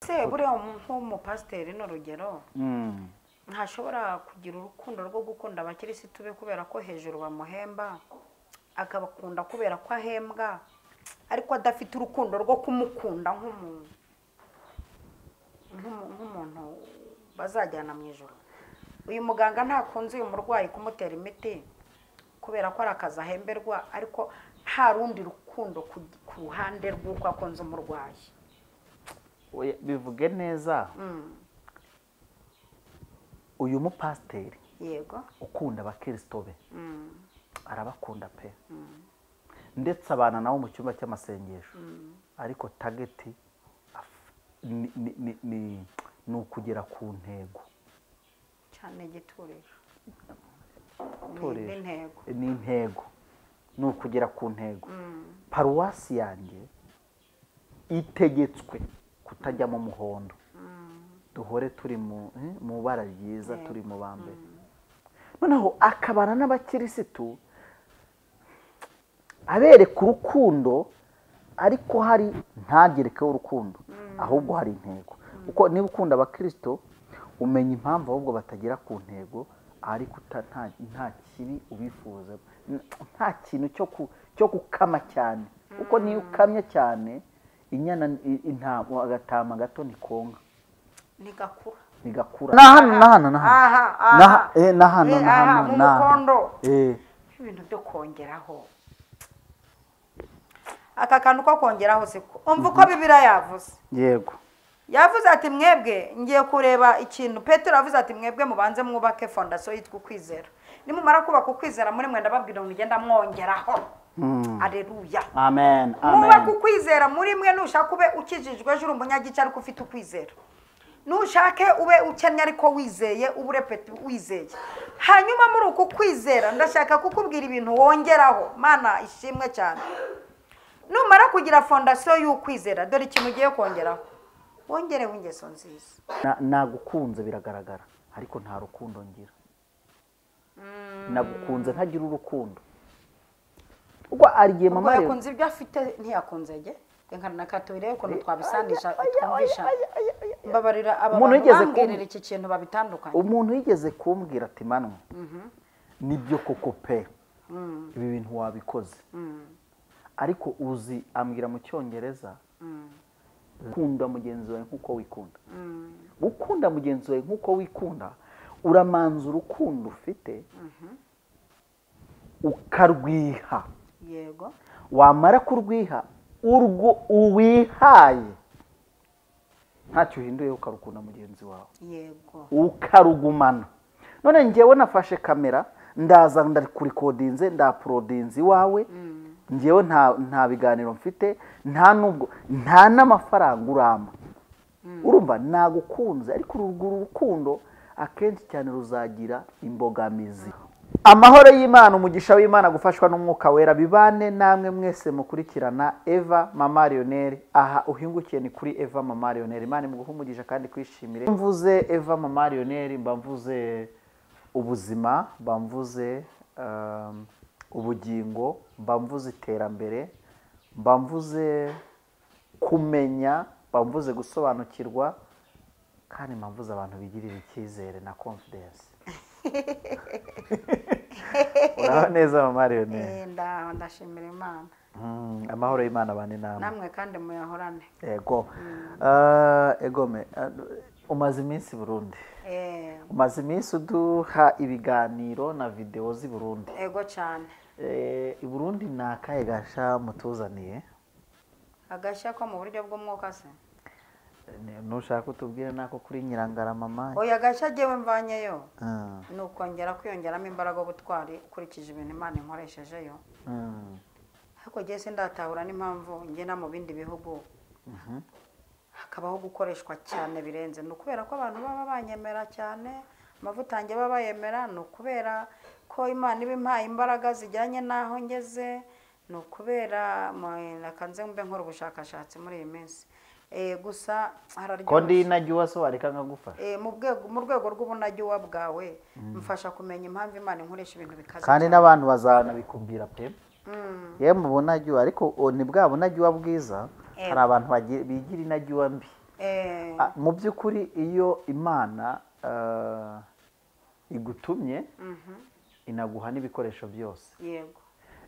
Se buriya nk'umupasiteri ni urugero, ntashobora kugira urukundo rwo gukunda abakirisitu be kubera ko hejuru bamuhemba, akabakunda kubera ko ahembwa, ariko adafite urukundo rwo kumukunda nk'umuntu bazajyana mu ijoro. Uyu muganga ntakunze uyu murwayi kumutera imiti kubera ko ari akazi ahemberwa, ariko nta rundi rukundo ku ruhande rw'uko akunze umurwayi. Bivuge neza, uyu mupasiteri yego ukunda abakristo be, arabakunda pe, ndetse abana nabo mu cyumba cy'amasengesho, ariko target ni ukugera ku ntego cyane. Igituriro ni intego, ni ukugera ku ntego. Paruwasi yanjye itegetswe kutajya mu muhondo, duhore turi mu bara ryiza, turi mu bambere. Noneho akabana n'abakirisitu abereka urukundo, ariko hari ntagerekeho urukundo, ahubwo hari intego. Kuko niba ukunda abakristo umenya impamvu ahubwo batagera ku ntego, ariko nta kibi ubifuza, nta kintu cyo gukama cyane, kuko niyo ukamye cyane inyana intama agatama gato nikonka nigakura nigakura. Na hano na hano na hano na hano na mukondo ibintu byo kongeraho aka kantu ko kongeraho siko umva uko Bibiliya yavuze. Yego, yavuze ati mwebwe ngiye kureba ikintu. Petero avuze ati mwebwe mubanze mwubake fondasiyo yitwa ukwizera, nimumara kubaka ukwizera muri mwe ndababwira ngo mugenda mwongeraho. Aleluya, amen, amen. Mwubake ukwizera muri mwe. Nushaka ube ukijijwe ejo uri umunyagice ariko ufite ukwizera, nushake ube ukennye ariko wizeye, ube urepeti wizeye. Hanyuma muri uku kwizera ndashaka kukubwira ibintu wongeraho. Mana ishimwe cyane. Numara kugira fondasiyo y'ukwizera, dore ikintu ugiye kongeraho: wongereho ingeso nziza. Nagukunze biragaragara, ariko nta rukundo ngira. Nagukunze ntagira urukundo. Ubwo arigiye mama rero yakunze ibyo afite ntiyakunze nge. Reka nakatubire ukuntu twabisanisha twumvisha. Mbabarira aba bantu bambwirira iki kintu babitandukanye. Umuntu yigeze kumbwira ati manwe nibyo koko pe, ibi bintu wabikoze, ariko uzi ambwira mu Cyongereza, kunda mugenzi wawe nkuko wikunda. Gukunda mugenzi wawe nkuko wikunda, uramanza urukundo ufite ukarwiha. Yego, wamara kurwiha urwo uwihaye ntacyo uhinduye, ukarukunda mugenzi wawe. Yego, ukarugumana. None njyewe nafashe kamera ndaza ndakurikodinze ndaporodinze iwawe, njyewe nta biganiro mfite, nta nubwo nta n'amafaranga urama. Urumva nagukunze, ariko urwo rukundo akenshi cyane ruzagira imbogamizi. Amahoro y'Imana, umugisha w'Imana, gufashwa n'umwuka wera bibane namwe mwese mukurikirana Eva Mama Lionel. Aha uhingukiye ni kuri Eva Mama Lionel. Imana imuguhe umugisha kandi kwishimire. Mvuze Eva Mama Lionel mba mvuze ubuzima, mba mvuze ubugingo, mba mvuze iterambere, mba mvuze kumenya, mba mvuze gusobanukirwa, kandi mba mvuze abantu bigirira icyizere na confidence. Uraho neza Mama Lionel? Ndashimira Imana. Amahoro y'Imana bane namwe. Namwe kandi muyahorane. Yego. Egome, umaze iminsi Burundi. Umaze iminsi uduha ibiganiro na video z'i Burundi. Ego cyane. I Burundi ni akahe gasha mutuzaniye? Agashya ko mu buryo bw'umwuka se? Nushaka utubwire nako kuri Nyirangarama mama. Oya, gashya jewe mvanyeyo ni ukongera kwiyongeramo imbaraga ubutwari ukurikije ibintu Imana inkoreshejeyo. Ariko jye sindatahura n'impamvu ngena mu bindi bihugu hakabaho gukoreshwa cyane birenze. Ni ukubera ko abantu baba banyemera cyane, amavuta yanjye baba bayemera, ni ukubera ko Imana iba impaye imbaraga zijyanye n'aho ngeze, ni ukubera nakanze mbe nkora ubushakashatsi muri iyi minsi. Gusa hararyoshye. Ko ndi inajyuwa so wareka nkagufasha? Mu rwego rw'ubunajyuwa bwawe mfasha kumenya impamvu Imana inkoresha ibintu bikaze. Kandi n'abantu bazanabikubwira pe. Ye mu bunajyuwa, ariko ni bwa bunajyuwa bwiza. Hari abantu bigira inajyuwa mbi. Mu by'ukuri iyo Imana igutumye inaguha n'ibikoresho byose. Yego.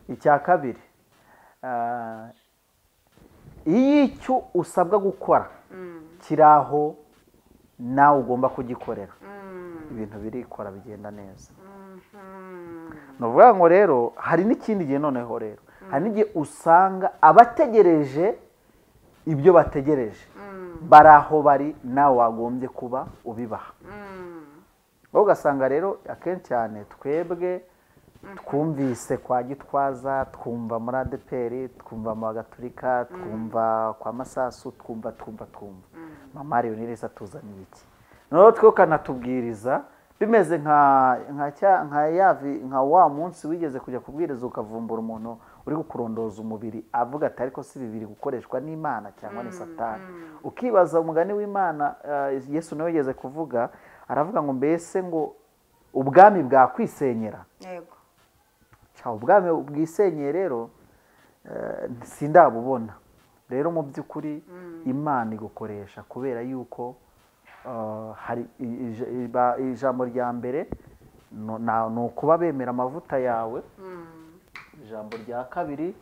Icya kabiri, iyo icyo usabwa gukora kiri aho nawe ugomba kugikorera, ibintu birikora bigenda neza. Ni ukuvuga ngo rero hari n'ikindi gihe, noneho rero hari n'igihe usanga abategereje ibyo bategereje bari aho bari, nawe wagombye kuba ubibaha. Wowe ugasanga rero akenshi cyane twebwe twumvise kwa Gitwaza, twumva muri ADEPR, twumva mu Gaturika, twumva kwa Masasu, twumva mama Leonilisa atuzaniye iki, noneho twe ukanatubwiriza bimeze nka wa munsi wigeze kujya kubwiriza ukavumbura umuntu uri kukurondoza umubiri avuga ati ariko si bibiri gukoreshwa n'Imana cyangwa ni Satani. Ukibaza umugani w'Imana Yesu nawe yigeze kuvuga, aravuga ngo mbese ngo ubwami bwakwisenyera. Yego. Ubwami bwisenyeye rero sindabubona. Rero mu by'ukuri Imana igukoresha kubera yuko hari ijambo rya mbere ni ukuba bemera amavuta yawe. Ijambo rya kabiri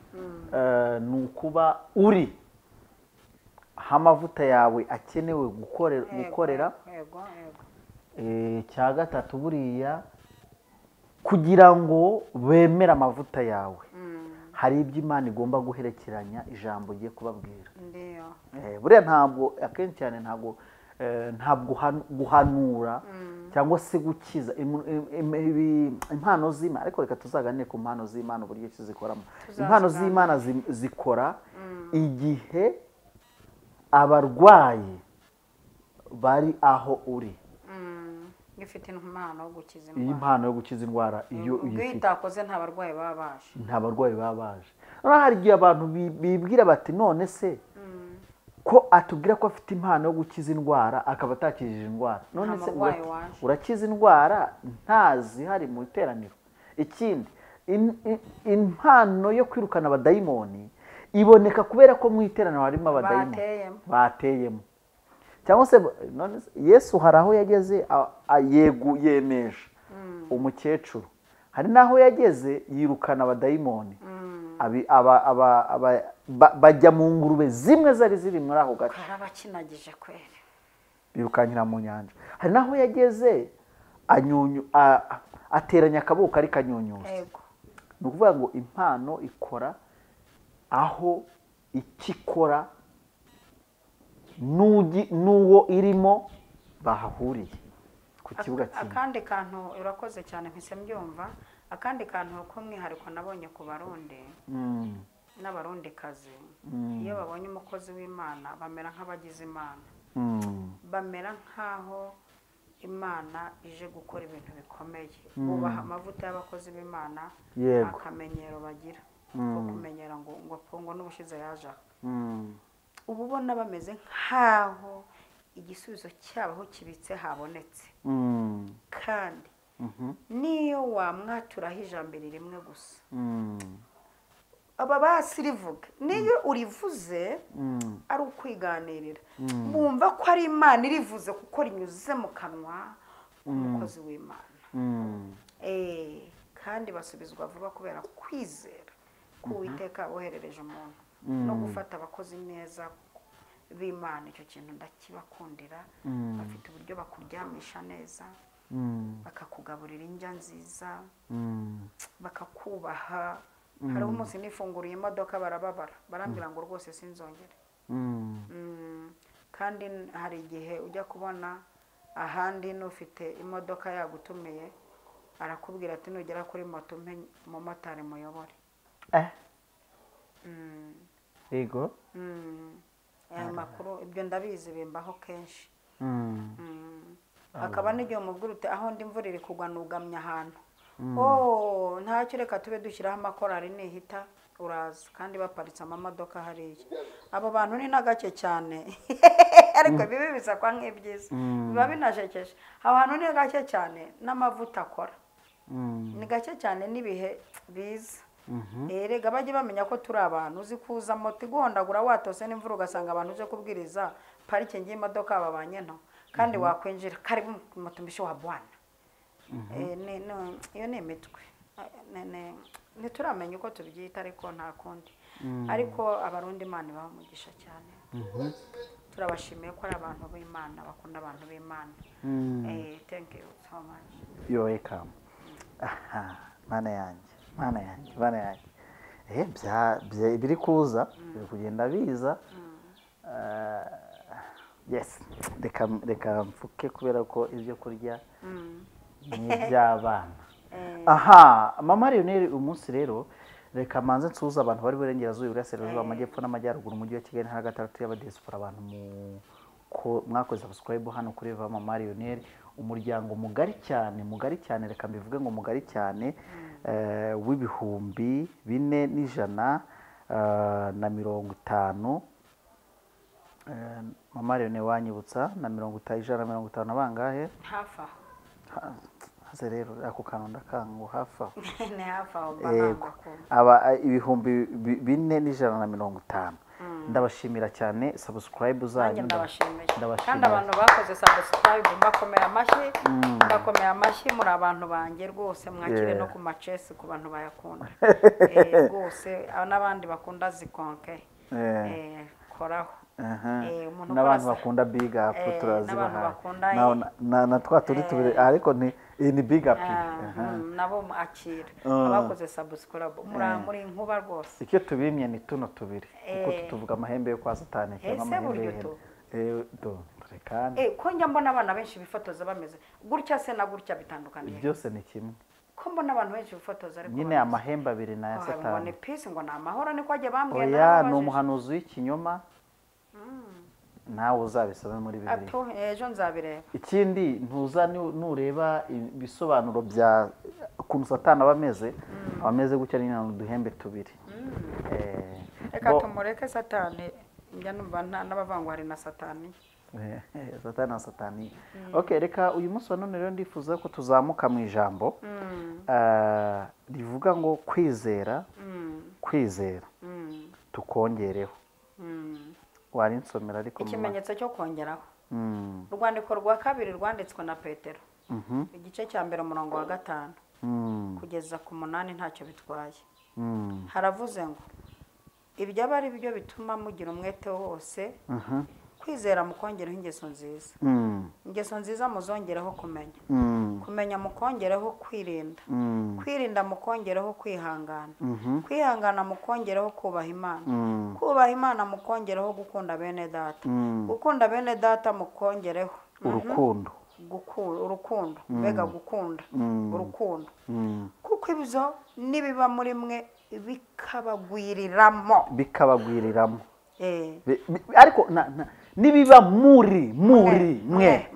ni ukuba uri aho amavuta yawe akenewe gukorera. Icya gatatu, buriya kugira ngo bemere amavuta yawe hari ibyo Imana igomba guherekeranya ijambo ugiye kubabwira. Buriya ntabwo akenshi cyane ntabwo guhanura cyangwa se gukiza impano z'Imana, ariko reka tuzaganire ku mpano z'Imana uburyo ki zikoramo. Impano z'Imana zikora igihe abarwayi bari aho uri. Ifite impano yo gukiza indwara. Impano yo gukiza indwara iyo uyifite itakoze nta barwayi baba baje. Nta barwayi baba baje. Noneho hari igihe abantu bibwira bati none se ko atubwira ko afite impano yo gukiza indwara akaba atakijije indwara, none se urakiza indwara ntazihari mu iteraniro. Ikindi, impano yo kwirukana abadayimoni iboneka kubera ko mu iteraniro harimo abadayimoni bateyemo. Cyangwa se none Yesu hari aho yageze yemeje umukecuru, hari n'aho yageze yirukana abadayimoni bajya mu ngurube zimwe zari ziri muri ako gace, barabakinagije kweri, birukankira mu nyanja. Hari n'aho yageze ateranya akaboko ariko anyunyuza. Ni ukuvuga ngo impano ikora aho ikikora n'uwo irimo bahahuriye ku kibuga kimwe. Akandi kantu urakoze cyane mpise mbyumva, akandi kantu k'umwihariko nabonye ku Barundi n'Abarundikazi, iyo babonye umukozi w'Imana bamera nk'abagize Imana, bamera nk'aho Imana ije gukora ibintu bikomeye. Bubaha amavuta y'abakozi b'Imana, akamenyero bagira ko kumenyera ngo ngo n'ubushize yaje aha. Uba ubona bameze nk'aho igisubizo cyabo aho kibitse habonetse. Kandi niyo wamwaturaho ijambo rimwe gusa, aba basirivuga, niyo urivuze ari ukwiganirira, bumva ko ari Imana irivuze kuko rinyuze mu kanwa k'umukozi w'Imana. Kandi basubizwa vuba kubera kwizera ko Uwiteka aboherereje umuntu no gufata abakozi neza b'Imana. Icyo kintu ndakibakundira, bafite uburyo bakuryamisha neza, bakakugaburira indyo nziza, bakakubaha. Hariho umunsi nifunguriye imodoka barababara, barambwira ngo rwose sinzongere. Kandi hari igihe ujya kubona ahandi n'ufite imodoka yagutumiye arakubwira ati nugera kuri moto umpe umumotari muyobore. Yego. Aya makuru ibyo ndabizi bimbaho kenshi. Hakaba n'igihe umubwira uti aho ndi imvura iri kugwa nugamye ahantu, oh ntacyo reka tube dushyiraho amakorari nihita uraza, kandi baparitse amamodoka hariya. Abo bantu ni na gake cyane ariko bibi bisakwa nk'ibyiza, biba binajekeje. Abo bantu ni gake cyane n'amavuta akora, ni gake cyane n'ibihe biza. Erega bajye bamenya ko turi abantu. Uzi kuza moto iguhondagura watose n'imvura ugasanga abantu uje kubwiriza Parikingi y'imodoka babanye nto kandi wakwinjira karibu mutumishi wa bwana. Iyo ni imitwe. Ntituramenya uko tubyita ariko nta kundi. Ariko Abarundi Imana ibaha umugisha cyane. Turabashimiye ko ari abantu b'Imana, bakunda abantu b'Imana. Thank you so much. You're welcome. Aha, mana yanjye, mana yanjye, mana yanjye. Biri kuza, biri kugenda biza. Yes, reka mfuke kubera ko ibyo kurya ni iby'abana. Aha, Mama Lionel umunsi rero reka manze nsuhuze abantu bari burengerazuba, iburasirazuba, amajyepfo n'amajyaruguru, umujyi wa Kigali, intara gatandatu y'abadiaspora, abantu mwakoze subscribe hano kuri Mama Lionel, umuryango mugari cyane, mugari cyane, reka mbivuge ngo mugari cyane, w'4,150. Mama Lionel wanyibutsa na 150 na bangahe? Hafi aho. Haze rero ako kantu ndakango hafi aho. Ni hafi aho mba. Aba 4,150. Ndabashimira cyane subscribe zanyu, ndabashimiye. Kandi abantu bakoze subscribe mbakomera amashyi, mbakomera amashyi, muri abantu banjye rwose, mwakire no ku machesi ku bantu bayakunda. Rwose n'abandi bakunda zikonke. Koraho. N'abantu bakunda big up turazibaha. Na twa turi tubiri ariko ni ni big up. Nabo akira abakoze subscribe muri nkuba rwose. Icyo tubimye ni tuno tubiri kuko tutuvuga amahembe yo kwa Satani cyangwa amahembe do rekane. Ko njya mbona abana benshi bifotoza bameze gutya se na gutya bitandukaniye. Byose ni kimwe. Ko mbona abantu benshi bifotoza ariko nyine amahembe abiri na ya Satani. Ngo ni peace, ngo ni amahoro, niko ajye bambwiye. Oya, ni umuhanuzi w'ikinyoma. Nawe uzabisome muri Bibiliya. Ejo nzabireba. Ikindi ntuza nureba ibisobanuro bya ukuntu Satani aba ameze, aba ameze gutya nyine n'uduhembe tubiri. Reka tumureke Satani, njya numva n'abavangwa hari na Satani. Satani na Satani. Okay, reka uyu munsi wa none rero ndifuza ko tuzamuka mu ijambo rivuga ngo kwizera, kwizera tukongereho. Warinsomera ariko ikimenyetso cyo kongeraho. Urwandiko rwa kabiri rwanditswe na Petero. Igice cya mbere umurongo wa 5 kugeza ku 8 ntacyo bitwaye. Haravuze ngo ibyo aba ari byo bituma mugira umwete wose, kwizera mukongeraho ingeso nziza, ingeso nziza muzongeraho kumenya, kumenya mukongereho kwirinda, kwirinda mukongereho kwihangana, kwihangana mukongereho kubaha Imana, kubaha Imana mukongereho gukunda bene data, gukunda bene data mukongereho urukundo, urukundo, mbega gukunda urukundo, kuko ibyo nibiba muri mwe bikabagwiriramo, bikabagwiriramo. Ariko nibiba muri mwe mwe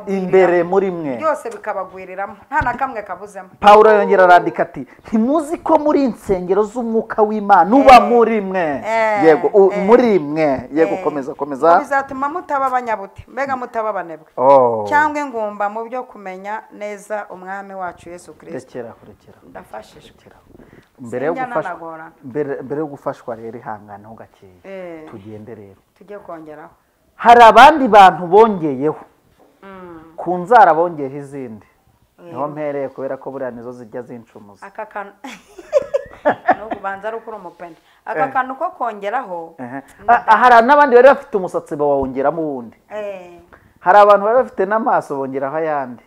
imbere muri mwe byose bikabagwiriramo, nta na kamwe kabuzemo. Paulo yongera arandika ati ntimuzi ko muri insengero z'umwuka w'Imana uba muri mwe. Yego, muri mwe. Yego, komeza komeza. Bizatuma mutaba abanyabute, mbega mutaba abanebwe, cyangwa ingumba mu byo kumenya neza umwami wacu Yesu Kristo. Rekera, rekera. Ndafashijwe. Mbere yo gufashwa rero ihangane ho gakeya. Tugende rero. Tujye kongeraho. Hari abandi bantu bongeyeho. Ku nzara bongeyeho izindi. Niho mpereye kubera ko buriya nizo zijya zincumuza. Aka kantu no kubanza ari ukuri umupende. Aka kantu ko kongeraho. Hari n'abandi bari bafite umusatsi bawongeramo uwundi. Hari abantu bari bafite n'amaso bongeraho ayandi.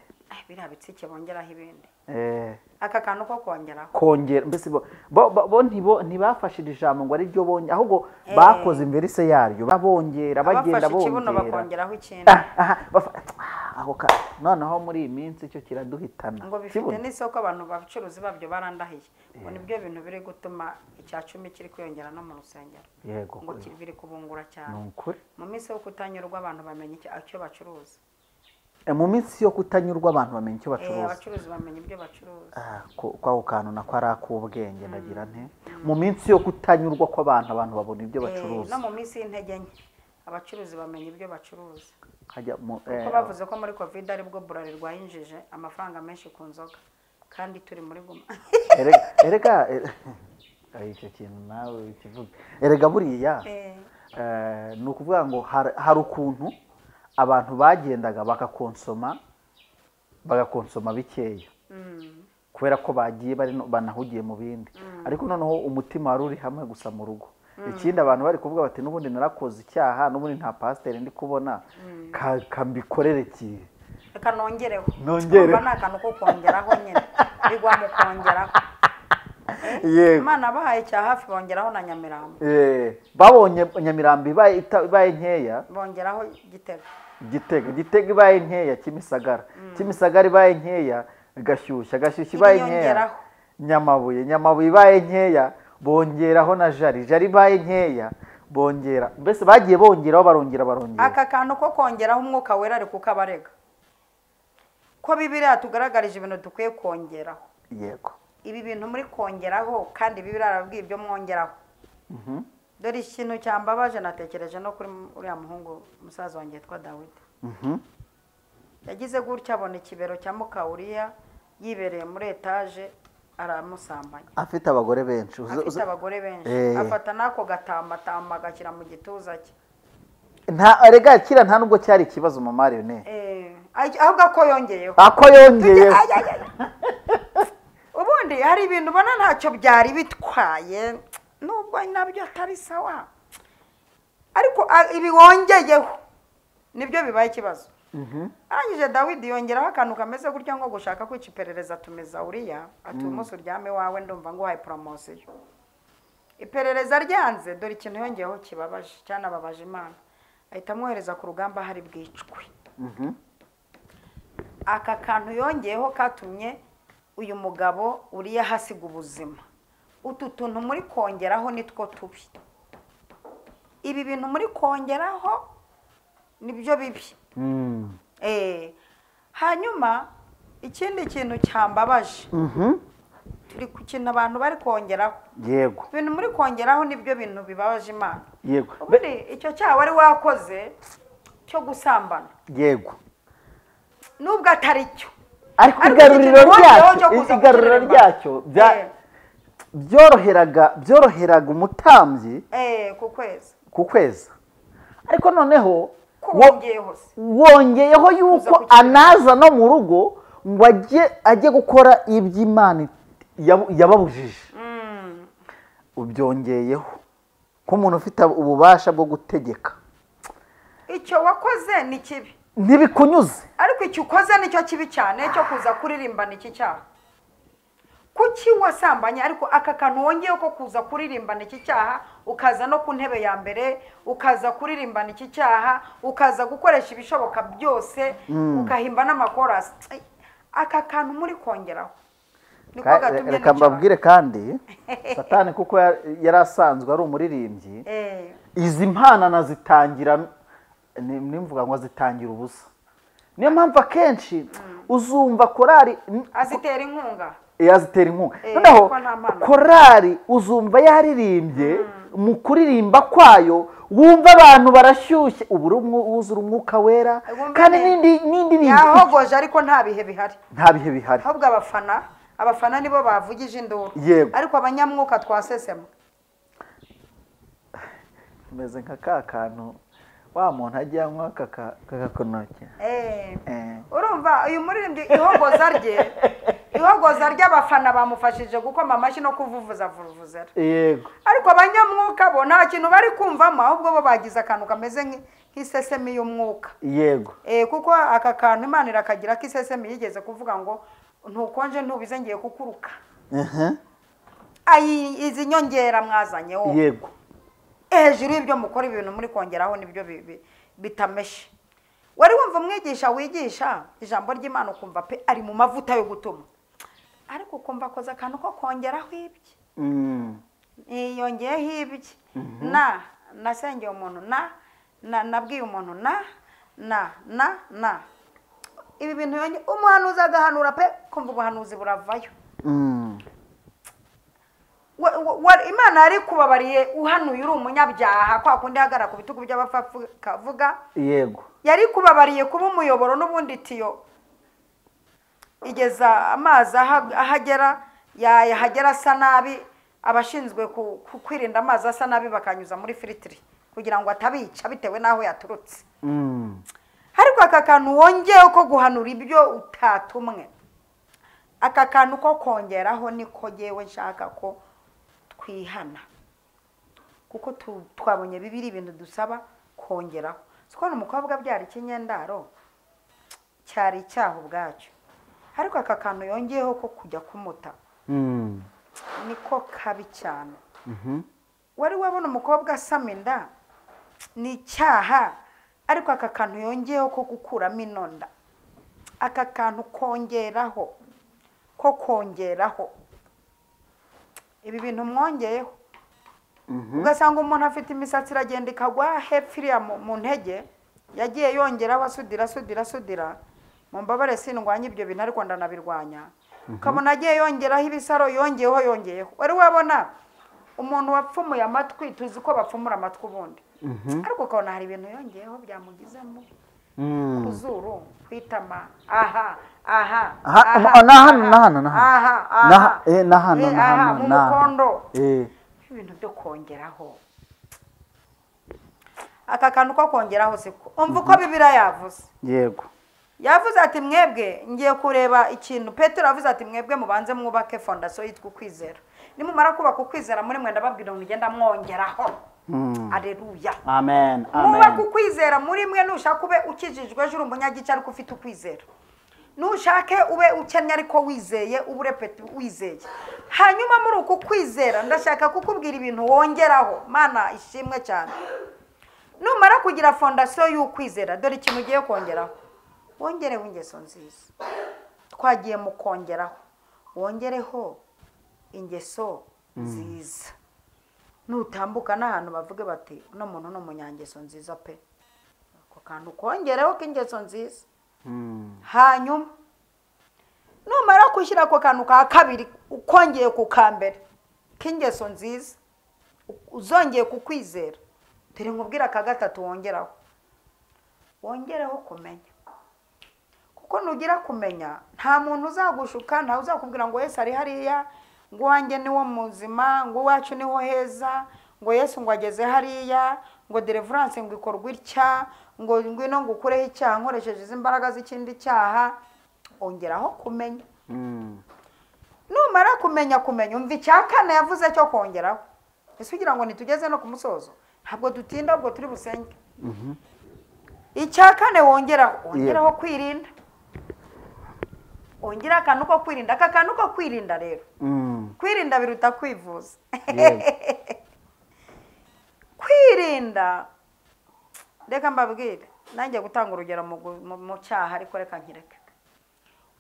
Biriya bitsike bongeraho ibindi. Aka kantu ko kongeraho. Kongera mbese bo ntibafashije ijambo ngo ari ryo bonye, ahubwo bakoze imverise yaryo babongera, bagenda bongera bakongeraho ikindi. Aho ka noneho muri iyi minsi cyo kiraduhitana ngo bifite n'isoko, abantu bacuruzi babyo barandahiye ngo nibyo bintu biri gutuma icya 10 kiri kwiyongera no mu rusengero. Yego, ngo kiri kubungura cyane. Mu minsi yo kutanyurwa abantu bamenya icyo bacuruza. Mu minsi yo kutanyurwa abantu bamenya icyo bacuruza. Abacuruzi bamenya ibyo bacuruza. Kwa kantu nako ari ak'ubwenge ndagira nte. Mu minsi yo kutanyurwa kw'abantu, abantu babona ibyo bacuruza. No mu minsi y'intege nke abacuruzi bamenya ibyo bacuruza. Kuko bavuze ko muri Covid aribwo Bralirwa yinjije amafaranga menshi ku nzoga kandi turi muri guma. Erega icyo kintu nawe ukivuga. Erega buriya Ni ukuvuga ngo hari ukuntu abantu bagendaga bagakonsoma bikeya kubera ko bagiye banahugiye mu bindi, ariko noneho umutima wari uri hamwe gusa mu rugo. Ikindi abantu bari kuvuga bati n'ubundi narakoze icyaha, n'ubundi nta pasiteri ndi kubona, kambikorere ki, reka nongereho. Ni akantu ko kongeraho nyine, bigwa mu kongeraho. Imana bahaye cya hafi bongeraho na Nyamirambo. Babonye Nyamirambo ibaye nkeya, bongeraho Gitega. Gitega ibaye nkeya, Kimisagara. Kimisagara ibaye nkeya, Gashyushya. Gashyushya ibaye nkeya, Nyamabuye. Nyamabuye ibaye nkeya, bongeraho na Jari. Jari ibaye nkeya, bongera. Mbese bagiye bongeraho, barongera. Aka kantu ko kongeraho umwuka wera ari kukabarega. Ko Bibiliya tugaragarije ibintu dukwiye kongeraho. Yego. Ibi bintu muri kongeraho, kandi Bibiliya arabwiye ibyo mwongeraho. Dore ikintu cyambabaje, natekereje no kuri uriya muhungu musaza wanjye yitwa Dawidi. Yagize gutya abona ikibero cya Mukawuriya yibereye muri etaje, aramusambanya. Afite abagore benshi. Afite abagore benshi. Afata nako gatamatama agashyira mu gituza cye. Nta arega kira, nta nubwo cyari ikibazo mama Lionel. Ahubwo ko yongeyeho. Ako yongeyeho. Ubundi hari ibintu ubona ntacyo byari bitwaye, nubwo nabyo atari sawa, ariko ibi wongeyeho nibyo bibaye ikibazo. Arangije Dawidi yongeraho akantu kameze gutya nko gushaka kwica iperereza, atumiza Uriya ati umunsi uryame wawe ndumva nguhaye poromosiyo. Iperereza ryanze, dore ikintu yongeyeho kibabaje cyanababaje Imana, ahita amwohereza ku rugamba hari bwicwe. Aka kantu yongeyeho katumye uyu mugabo Uriya hasiga ubuzima. Utu tuntu muri kongeraho nitwo tubi. Ibi bintu muri kongeraho nibyo bibi. Hanyuma ikindi kintu cyambabaje, turi ku kintu abantu bari kongeraho. Yego. Ibintu muri kongeraho nibyo bintu bibabaje Imana. Yego. Ubundi icyo cyaha wari wakoze cyo gusambana, yego, nubwo atari cyo, ariko igaruriro ryacyo byoroheraga umutambyi ku kwezi. Ariko noneho wongeyeho yuko anaza no mu rugo ngo ajye gukora iby'Imana yababujije. Ubyongeyeho ko umuntu ufite ububasha bwo gutegeka. Icyo wakoze ni kibi, ntibikunyuze, ariko icyo ukoze nicyo kibi cyane cyo kuza kuririmbana iki cyaha. Kuki wasambanye, ariko aka kantu wongeyeho ko kuza kuririmbana iki cyaha, ukaza no ku ntebe ya mbere, ukaza kuririmbana iki cyaha, ukaza gukoresha ibishoboka byose, ukahimba n'amakorasi, aka kantu muri kongeraho niko gatumye. Reka mbabwire kandi Satani kuko yari asanzwe ari umuririmbyi, izi mpano anazitangira, nimvuga ngo azitangira ubusa. Niyo mpamvu akenshi uzumva korari azitera inkunga. Yazitera inkunga. Noneho korari uzumva yaririmbye, mu kuririmba kwayo wumva abantu barashyushye, ubura wuzura umwuka wera, kandi n'indi yahogoje, ariko nta bihe bihari. Nta bihe bihari. Ahubwo abafana nibo bavugije induru, ariko abanyamwuka twasesema. Meze nka ka kantu wa muntu ajya anywa kakakonoke. Urumva uyu muririmbyi ihogoza rye, ihogoza ry'abafana bamufashije gukoma amashyi no kuvuvuza vuvuzera. Yego. Ariko abanyamwuka bo nta kintu bari kumvamo, ahubwo bo bagize akantu kameze nk'isesemi y'umwuka. Yego. Kuko aka kantu Imana irakagira k'isesemi, yigeze kuvuga ngo ntukonje ntubize ngiye kukuruka. Ayi izi nyongera mwazanye wo. Yego. Hejuru y'ibyo mukora ibintu muri kongeraho nibyo bitameshe. Wari wumva umwigisha wigisha ijambo ry'Imana ukumva pe ari mu mavuta yo gutuma, ariko ukumva akoze akantu ko kongeraho ibye. Yongeyeho ibye. Na nasengeye umuntu, na nabwiye umuntu, na na na na ibi bintu yonge umuhanuzi agahanura pe, kumva ubuhanuzi buravayo. Imana yari kubabariye uhanuye uri umunyabyaha, kwa kundi hagara ku bitugu by'abapfa kavuga. Yego. Yari kubabariye kuba umuyoboro n'ubundi tiyo igeza amazi ahagera, yahagera asa nabi, abashinzwe kwirinda amazi asa nabi bakanyuza muri filitiri kugira ngo atabica bitewe n'aho yaturutse. Ariko aka kantu wongeyeho ko guhanura ibyo utatumwe, aka kantu ko kongeraho niko yewe nshaka ko twihana, kuko twabonye bibiri ibintu dusaba kongeraho. Siko umukobwa abyara ikinyendaro cyari icyaha ubwacyo, ariko aka kantu yongeyeho ko kujya kumuta niko kabi cyane. Wari wabona umukobwa asama inda ni icyaha, ariko aka kantu yongeyeho ko gukuramo inonda, aka kantu kongeraho ko kongeraho ibi bintu mwongeyeho, ugasanga umuntu afite imisatsi iragenda ikagwa hepfo iriya mu ntege, yagiye yongeraho asudira asudira asudira. Mumbabare sindwanya ibyo bintu ariko ndanabirwanya. Ukabona agiye yongeraho ibisaro, yongeyeho yongeyeho. Wari wabona umuntu wapfumuye amatwi, tuzi ko bapfumura amatwi ubundi, ariko ukabona hari ibintu yongeyeho byamugizemo kuzuru, kwitama, aha aha aha aha aha aha mu mukondo, ibintu byo kongeraho. Aka kantu ko kongeraho siko umva uko Bibiliya yavuze. Yego, yavuze ati mwebwe ngiye kureba ikintu. Petero yavuze ati mwebwe mubanze mwubake fondasiyo yitwa ukwizera, nimumara kubaka ukwizera muri mwe ndababwira ngo mugenda mwongeraho. Aleluya, amen, amen. Mwubake ukwizera muri mwe. Nushaka ube ukijijwe ejo uri umunyagice ariko ufite ukwizera, nushake ube ukennye ariko wizeye, ubure peti wizeye. Hanyuma muri uku kwizera ndashaka kukubwira ibintu wongeraho. Mana ishimwe cyane. Numara kugira fondasiyo y'ukwizera, dore ikintu ugiye kongeraho, wongereho ingeso nziza. Twagiye mu kongeraho, wongereho ingeso nziza. Nutambuka n'ahantu bavuge bati uno muntu ni umunyangeso nziza pe, ako kantu kongereho k'ingeso nziza. Hanyuma numara gushyira ako kantu ka kabiri ukongeye ku ka mbere k'ingeso nziza, uzongeye kukwizera, dore nkubwira aka gatatu wongeraho, wongereho kumenya. Kuko nugira kumenya nta muntu uzagushuka, nta uzakubwira ngo Yesu ari hariya, ngo wanjye niwo muzima, ngo iwacu niho heza, ngo Yesu ngo ageze hariya, ngo deliverance ngo ikorwe itya, ngo ngwino ngo ukureho icyaha nkoresheje izi mbaraga z'ikindi cyaha. Ongeraho kumenya. Numara kumenya kumenya, umva icya kane yavuze cyo kongeraho. Ese ugira ngo nitugeze no ku musozo? Ntabwo dutinda, ubwo turi busenge. Icya kane wongeraho, wongeraho kwirinda. Ongera akantu ko kwirinda. Aka kantu ko kwirinda rero, kwirinda biruta kwivuza. Kwirinda, reka mbabwire, nanjye gutanga urugero mu cyaha ariko reka nkireke.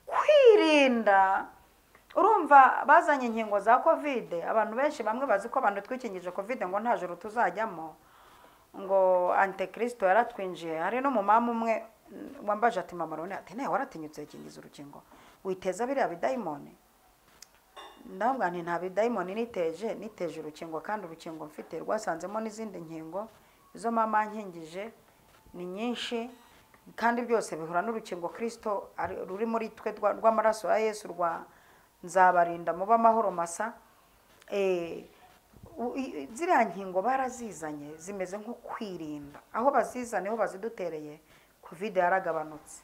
Kwirinda, urumva bazanye inkingo za Covid, abantu benshi bamwe bazi ko abantu twikingije Covid ngo nta joro tuzajyamo, ngo antikristo yaratwinjiye. Hari n'umumama umwe wambaje ati mama Rone, ati nawe waratinyutse kingiza urukingo witeza biriya bidayimoni? Ndabwa nti nta bidayimoni niteje, niteje urukingo, kandi urukingo mfite rwasanzemo n'izindi nkingo, izo mama nkingije ni nyinshi, kandi byose bihura n'urukingo Kristo ruri muri twe rw'amaraso ya Yesu rwa nzabarinda muba amahoro masa. Ziriya nkingo barazizanye zimeze nko kwirinda, aho bazizanye aho bazidutereye Covid yaragabanutse.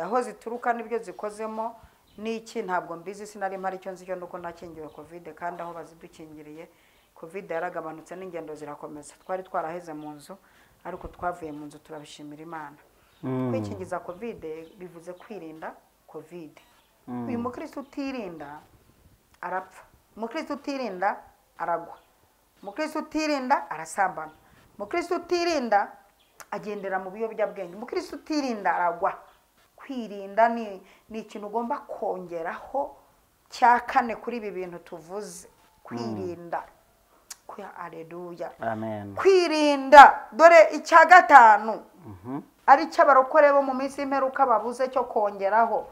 Aho zituruka nibyo zikozemo n'iki ntabwo mbizi, sinari mpari, icyo nzi cyo nuko nakingiwe Covid, kandi aho bazidukingiriye Covid yaragabanutse n'ingendo zirakomeza. Twari twaraheze mu nzu ariko twavuye mu nzu, turabishimira Imana. Kwikingiza Covid bivuze kwirinda Covid. Uyu mukristo utirinda arapfa, umukristo utirinda aragwa, umukristo utirinda arasambana, umukristo utirinda agendera mu biyobyabwenge, umukristo utirinda aragwa. Kwirinda ni ikintu ugomba kongeraho cya kane kuri ibi bintu tuvuze. Kwirinda. Aleluya, amen. Kwirinda. Dore icya gatanu ari cy'abarokore bo mu minsi y'imperuka babuze cyo kongeraho.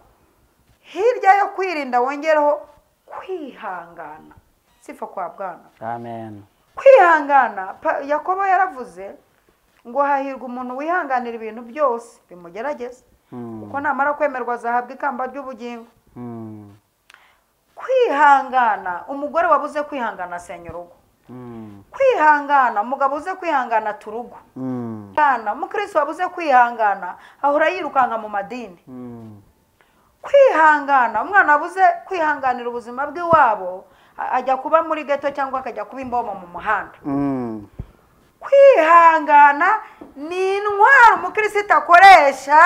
Hirya yo kwirinda wongereho kwihangana. Sifa kwa Bwana, amen. Kwihangana, Yakobo yaravuze ngo hahirwa umuntu wihanganira ibintu byose bimugerageza, kuko namara kwemerwa azahabwa ikamba ry'ubugingo. Kwihangana, umugore wabuze kwihangana asenya urugo. Kwihangana, umugabo uze kwihangana turugo. Umukristo wabuze kwihangana ahora yirukanka mu madini. Kwihangana, umwana abuze kwihanganira ubuzima bw'iwabo ajya kuba muri ghetto cyangwa akajya kuba imbomo mu muhanda. Kwihangana ni intwaro umukristo akoresha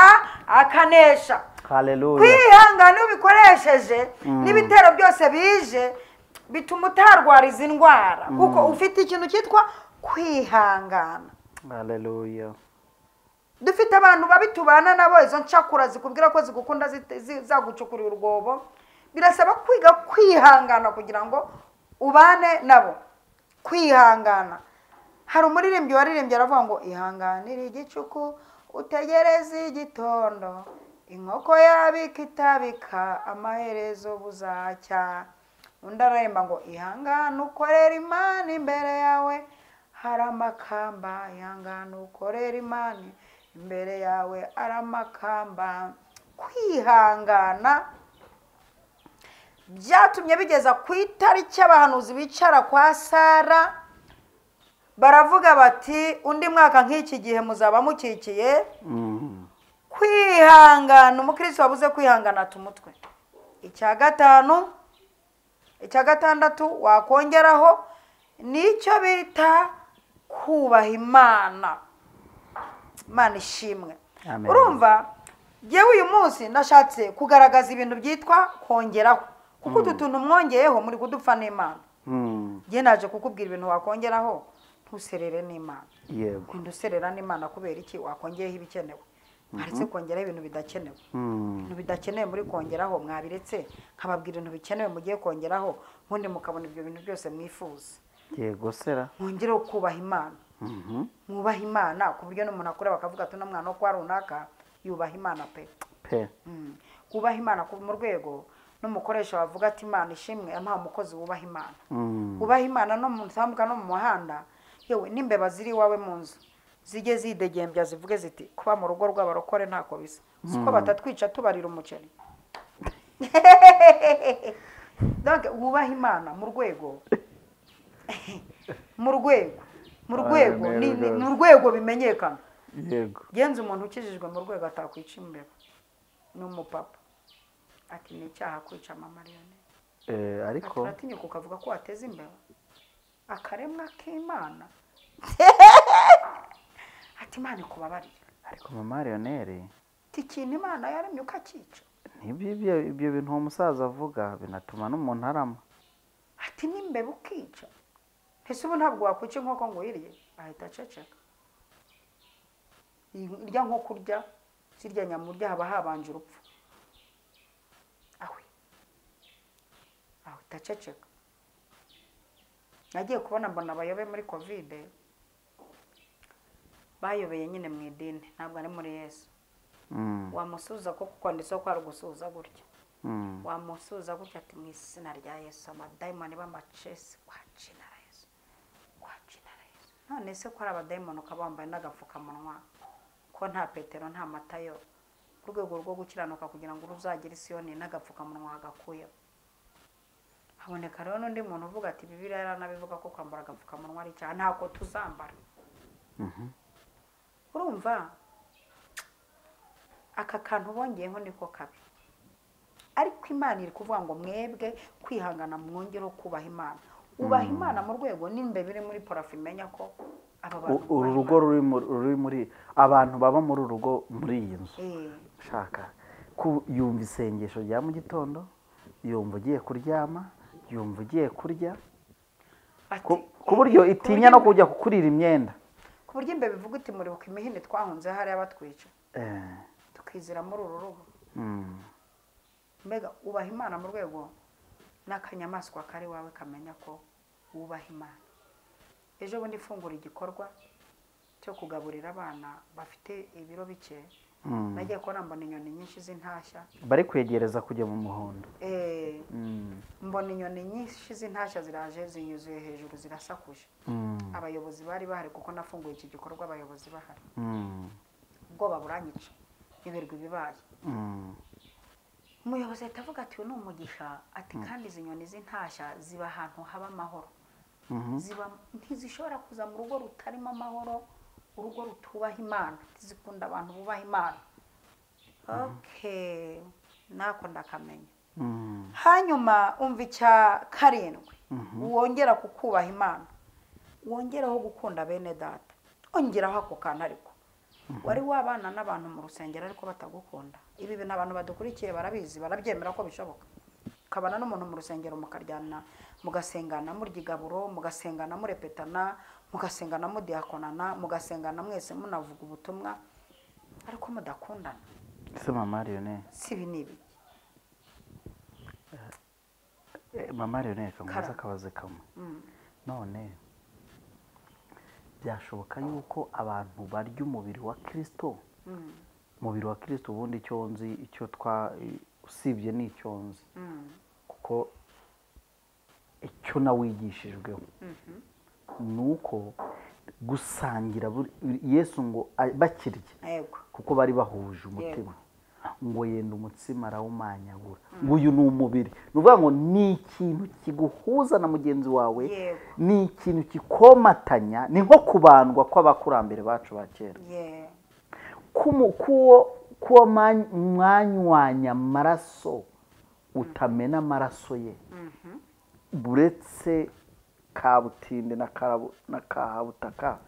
akanesha. Haleluya. Kwihangana ubikoresheje n'ibitero byose bije bituma utarwara izi ndwara kuko ufite ikintu cyitwa kwihangana. Haleluya. Dufite abantu babi tubana nabo, izo ncakura zikubwira ko zigukunda zagucukurira urwobo. Birasaba kwiga kwihangana kugira ngo ubane nabo. Kwihangana. Hari umuririmbyi waririmbye aravuga ngo ihanganire igicuku utegereze igitondo, inkoko yabika itabika amaherezo buzacya. Undi araremba ngo ihangane ukorera Imana imbere yawe hari amakamba, ihangane ukorera Imana imbere yawe ari amakamba. Kwihangana byatumye bigeza ku itariki abahanuzi bicara kwa Sara baravuga bati undi mwaka nk'iki gihe muzaba mukikiye. Kwihangana, umukristo wabuze kwihangana tumutwe. Icya gatanu, icya gatandatu wakongeraho nicyo bita kubaha Imana. Imana ishimwe. Urumva jewe uyu munsi nashatse kugaragaza ibintu byitwa kongeraho, kuko utu tuntu mwongeyeho muri kudupfa n'Imana. Ngiye naje kukubwira ibintu wakongeraho ntuserere n'Imana. Yego. Ntuserera n'Imana kubera iki? Wakongeyeho ibikenewe. Mwaretse kongeraho ibintu bidakenewe. Ibintu bidakenewe muri kongeraho mwabiretse, nkababwira ibintu bikenewe mugiye kongeraho, ubundi mukabona ibyo bintu byose mwifuza. Yego sera. Mwongereho kubaha Imana. Mwubaha Imana ku buryo n'umuntu akura bakavuga ati uno mwana wo kwa runaka yubaha Imana pe. Pe. Kubaha Imana mu rwego n'umukoresha wavuga ati Imana ishimwe amuha umukozi wubaha Imana. Ubaha Imana no mu ntambuka no mu muhanda, yewe n'imbeba ziri iwawe mu nzu zijye zidegembya zivuge ziti kuba mu rugo rw'abarokore ntako bisa. Siko batatwica tubarira umuceri. Donc wubaha Imana mu rwego mu rwego mu rwego ni mu rwego bimenyekana. Yego. Genza umuntu ukijijwe mu rwego atakwica imbeba. Ni umupapa. Ati ni icyaha kwica mama Lionel. Ariko uratinyuka ukavuga ko wateze imbeba akaremwa k'Imana. Ati Imana ikubabarire. Ariko mama Lionel, ikintu Imana yaremye ukakica. Nibyo ibyo bintu uwo musaza avuga binatuma n'umuntu arama. Ati n'imbeba ukica. Ese ubu ntabwo wakwica inkoko ngo uyirye? Ahita aceceka. Irya nko kurya zirya nyamurya haba habanje urupfu. Awe. Ahita aceceka. Nagiye kubona mbona abayobe muri Covid bayobeye nyine mu idini, ntabwo ari muri Yesu. Wamusuza ko kwanditseho ko ari gusuza gutya. Wamusuza gutya ati mu izina rya Yesu amadayimoni b'amacesi kwa jina la Yesu. Kwa jina la Yesu. None se ko ari abadayimoni ukaba wambaye n'agapfukamunwa ko nta Petero nta Matayo, ku rwego rwo gukiranuka kugira ngo uruzagire Isiyoni n'agapfukamunwa agakuyeho. Haboneka rero n'undi muntu uvuga ati Bibiliya yaranabivuga ko kwambara agapfukamunwa ari icyaha, ntako tuzambara. Urumva aka kantu bongeyeho niko kabi. Ariko Imana iri kuvuga ngo mwebwe kwihangana mwongereho kubaha Imana. Ubaha Imana mu rwego n'imbeba iri muri parafu imenya ko aba bantu uru rugo ruri muri abantu baba muri uru rugo muri iyi nzu. Shaka yumva isengesho rya mu gitondo, yumva ugiye kuryama, yumva ugiye kurya, ku buryo itinya no kujya kukurira imyenda. Ku buryo imbeba ivuga iti muribuka imihini twahunze hariya batwica. Tukizira muri uru rugo. Mbega ubaha Imana mu rwego n'akanyamaswa kari wawe kamenya ko wubaha Imana. Ejo bundi ifungura igikorwa cyo kugaburira abana bafite ibiro bike. Nagiye kubona mbona inyoni nyinshi z'intashya bari kwegereza kujya mu muhondo. Mbona inyoni nyinshi z'intashya ziraje zinyuzuye hejuru zirasakuje. Abayobozi bari bahari kuko nafunguye iki gikorwa abayobozi bahari. Ubwoba buranyica iberwa ibibaye. Umuyobozi ahita avuga ati uyu ni umugisha, ati kandi izi nyoni z'intashya ziba ahantu haba amahoro. Ziba ntizishobora kuza mu rugo rutarimo amahoro, urugo rutubaha Imana, zikunda abantu bubaha Imana. Okay, nako ndakamenya. Hanyuma umva icya karindwi, wongera kukubaha Imana, wongeraho gukunda bene data, ongeraho ako kantu. Ariko wari wabana n'abantu mu rusengero ariko batagukunda. Ibi bintu abantu badukurikiye barabizi, barabyemera ko bishoboka. Ukabana n'umuntu mu rusengero mukaryana, mugasengana murya igaburo, mugasengana murepetana, mugasengana mudiakonana, mugasengana mwese munavuga ubutumwa, ariko mudakundana. Ese mama Lionel, si ibi ni ibiki? Mama Lionel, kamubaza akabazo kamwe. None byashoboka yuko abantu barya umubiri wa Kristo? Umubiri wa Kristo ubundi icyo nzi, icyo twa usibye ni icyo nzi, kuko icyo nawigishijweho nuko gusangira Yesu ngo bakirye, kuko bari bahuje umutima, ngo yenda umutsima arawumanyagura, ngo uyu ni umubiri. Ni ukuvuga ngo ni ikintu kiguhuza na mugenzi wawe, ni ikintu kikomatanya, ni nko kubandwa kw'abakurambere bacu ba kera. Kuwo mwanywanya amaraso utamena amaraso ye, buretse kabutinde na kahabutaka,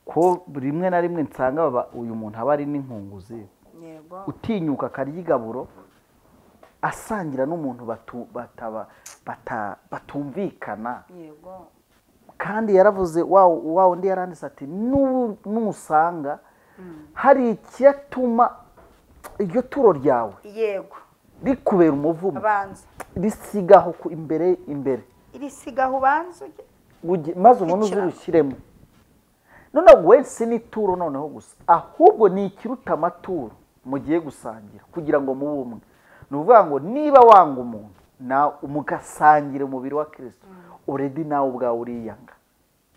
ko rimwe na rimwe nsanga uyu muntu aba ari n'inkunguzi, utinyuka akarya igaburo asangira n'umuntu batumvikana. Kandi yaravuze wa undi yaranditse ati nusanga hari icyatuma iryo turo ryawe yego rikubera umuvumo, risigaho imbere imbere, irisigaho ubanza maze ubone uzirushyiremo. None wese ni ituro noneho gusa, ahubwo ni ikiruta amaturo mugiye gusangira kugira ngo mube umwe. Ni ukuvuga ngo niba wanga umuntu nawe mugasangira umubiri wa Kristo, already nawe ubwawe uriyanga.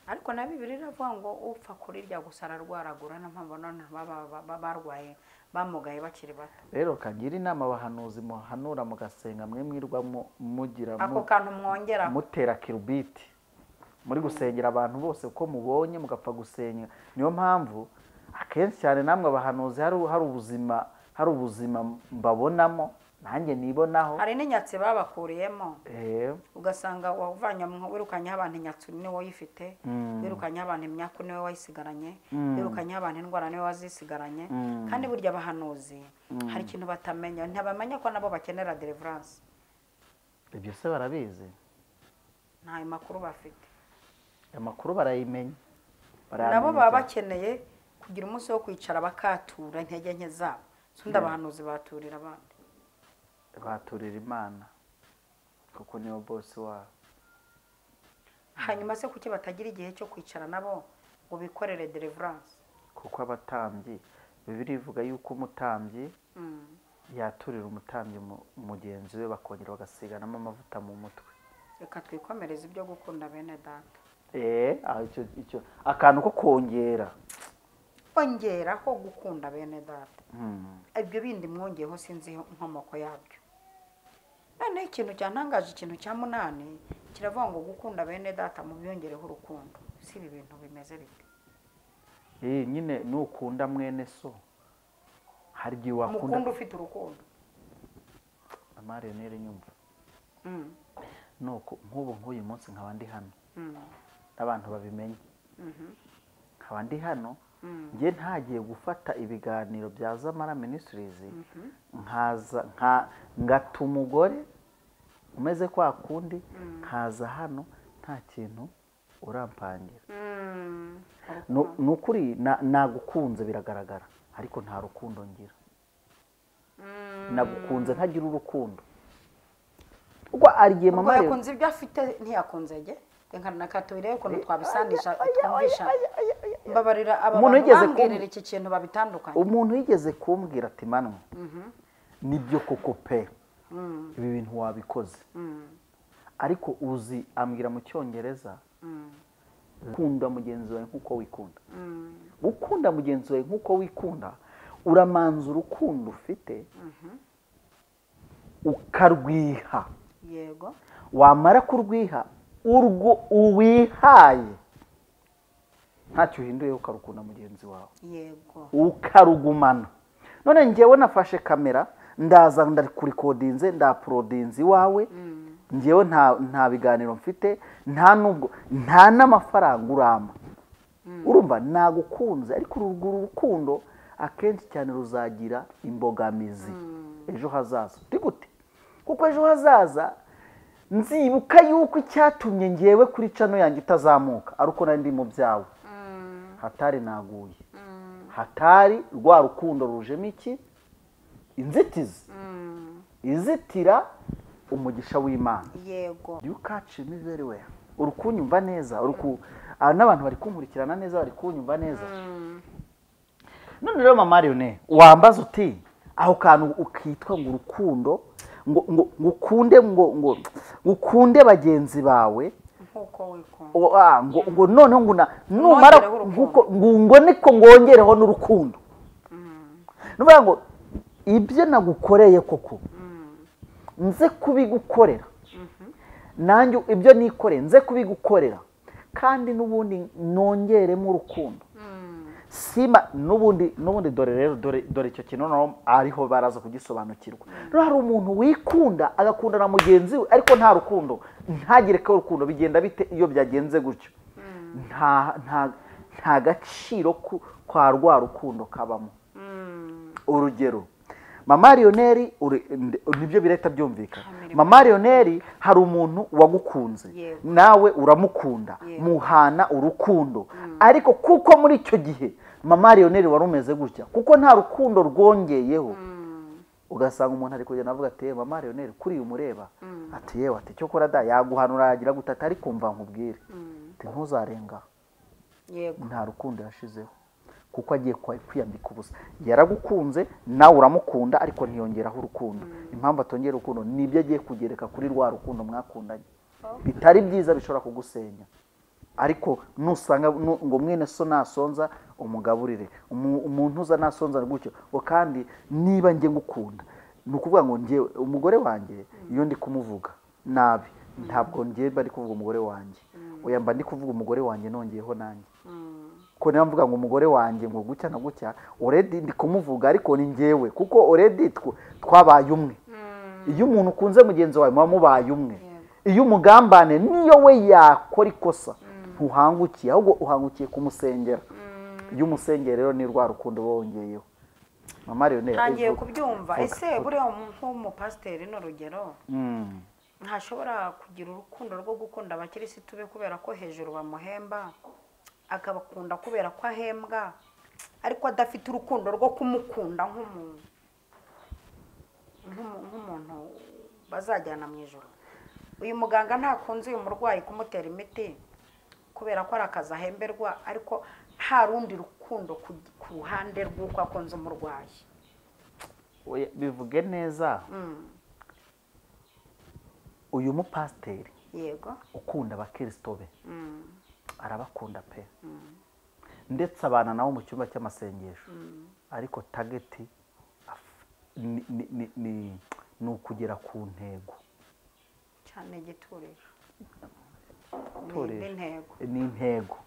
Ariko na Bibiliya iravuga ngo upfa kurirya gusa ararwaragura, na mpamvu none barwaye bamugaye bakiri bato. Rero kagira inama abahanuzi muhanura mugasenga, mwe mwirwa mugira ako kantu mwongera mutera kirubiti muri gusengera abantu bose uko mubonye mugapfa gusenga. Niyo mpamvu akenshi cyane namwe abahanuzi hari ubuzima mbabonamo, nanjye nibonaho. Hari n'inyatsi babakuriyemo, ugasanga wavanye wirukanye abantu inyatsi niwe wayifite, wirukanye abantu imyaku niwe wayisigaranye, wirukanye abantu indwara niwe wazisigaranye. Kandi burya abahanuzi hari ikintu batamenya, ntabamenya ko nabo bakenera deliverance. Ibyo se barabizi? Nta makuru bafite. Amakuru barayimenya, nabo baba bakeneye kugira umunsi wo kwicara bakatura intege nke zabo. Sunda abahanuzi baturira abandi, baturira Imana kuko niyo boss wabo. Hanyuma se kuki batagira igihe cyo kwicara nabo ngo bikorere deliverance? Kuko abatambyi, Bibiliya ivuga yuko umutambyi yaturira umutambyi mugenzi we, bakongera bagasiganamo amavuta mu mutwe. Reka twikomereze ibyo gukunda bene data. Icyo akantu ko kongera ongeraho gukunda bene data. Ibyo bindi mwongeyeho sinzi inkomoko yabyo. None ikintu cyantangaje, ikintu cya munani kiravuga ngo gukunda bene data mu byongereho urukundo. Si ibi bintu bimeze bite? Nyine nukunda mwene so, hari igihe wakunda mukunda ufite urukundo. Mama Lionel nyumva. Nuko nk'ubu nk'uyu munsi nkaba ndi hano, n'abantu babimenye, nkaba ndi hano, njye ntagiye gufata ibiganiro bya Zamara Ministries, nkaza ngata umugore umeze kwa kundi, nkaza hano nta kintu urampangira. Nukuri nagukunze biragaragara, ariko nta rukundo ngira. Nagukunze ntagira urukundo. Ubwo arigiye mama yakunze ibyo afite ntiyakunze nge. Reka nakatubire ukuntu twabisanisha twumvisha. Mbabarira aba bantu bambwirira iki kintu babitandukanye. Umuntu yigeze kumbwira ati manwe nibyo koko pe, ibi bintu wabikoze, ariko uzi ambwira mu Cyongereza, kunda mugenzi wawe nkuko wikunda. Gukunda mugenzi wawe nkuko wikunda, uramanza urukundo ufite ukarwiha. Yego. Wamara kurwiha Urwo uwihaye ntacyo uhinduye ukarukunda mugenzi wawe. Yego. Ukarugumana. None njyewe nafashe kamera ndaza ndakurikodinze ndaprodinze iwawe. Njyewe nta biganiro mfite, nta nubwo nta n'amafaranga urama. Urumva nagukunze, ariko urwo rukundo akenshi cyane ruzagira imbogamizi ejo hazaza. Gute? Kuko ejo hazaza nzibuka yuko icyatumye ngewe kuri cano yanjye itazamuka ari uko nari ndi mu byawe. Hatari naguye. Hatari rwa rukundo rujemo iki? Inzitizi. Izitira umugisha w'Imana. Yego. You catch me very well. Uri kunyumva neza, n'abantu bari kunkurikirana neza, bari kunyumva neza. None rero mama Lionel, wambaza uti aho kantu ukitwa ngo urukundo, ngo ukunde ngo ukunde bagenzi bawe nkuko wikunda. Ngo noneho ngo numara nkuko ngo niko ngongereho n'urukundo. Nuvuga ngo ibyo nagukoreye koko nze kubigukorera, nanjye ibyo nikoreye nze kubigukorera, kandi n'ubundi nongeremo urukundo. Sima n'ubundi dore rero dore icyo kintu no ariho baraza kugisobanukirwa. Rero hari umuntu wikunda agakunda na mugenzi we ariko nta rukundo, ntagire ko urukundo bigenda bite iyo byagenze gutyo. Nta gaciro kwa rwa rukundo kabamo. Urugero Mama Lionel, nibyo bireta byumvikana. Mama Lionel hari umuntu wagukunze, nawe uramukunda, muhana urukundo. Ariko kuko muri icyo gihe Mama Lionel wari umeze gutya, kuko nta rukundo rwongeyeho, ugasanga umuntu ari kugenda avuga ati Mama Lionel kuri umureba, ati yewe, ati cyo kora da yaguhanura yagira gutata, ariko mva nkubwire ati ntuzarenga. Yego. Nta rukundo yashizeho, kuko agiye kwiyambika ubusa. Yaragukunze nawe uramukunda, ariko ntiyongeraho urukundo. Impamvu atongera urukundo nibyo agiye kugereka kuri rwa rukundo mwakundanye. Bitari byiza bishobora kugusenya. Ariko nusanga ngo mwene so nasonza umugaburire, umuntu uza nasonza gutyo, ngo kandi niba nge ngukunda, ni ukuvuga ngo nge umugore wanjye iyo ndi kumuvuga nabi, ntabwo nge mba ndi kuvuga umugore wanjye. Oya, mba ndi kuvuga umugore wanjye nongeyeho nanjye. Ko niba mvuga ngo umugore wanjye ngo gutya na gutya, already ndi kumuvuga ariko ni ngewe, kuko already twabaye umwe. Iyo umuntu ukunze mugenzi wawe muba mubaye umwe. Iyo umugambane niyo we yakora ikosa ntuhangukiye, ahubwo uhangukiye kumusengera. Iyo umusengera rero ni rwa rukundo bongeyeho. Mama Lionel, ntangiye kubyumva. Ese buriya nk'umupasiteri n'urugero ntashobora kugira urukundo rwo gukunda abakirisitu be kubera ko hejuru bamuhemba, akabakunda kubera ko ahembwa, ariko adafite urukundo rwo kumukunda nk'umuntu bazajyana mu ijoro? Uyu muganga ntakunze uyu murwayi kumutera imiti kubera ko ari akazi ahemberwa, ariko nta rundi rukundo ku ruhande rw'uko akunze umurwayi. Bivuge neza. Uyu mupasiteri, yego, ukunda abakristo be, arabakunda pe, ndetse abana nabo mu cyumba cy'amasengesho, ariko target ni ukugera ku ntego cyane. Igituriro ni intego,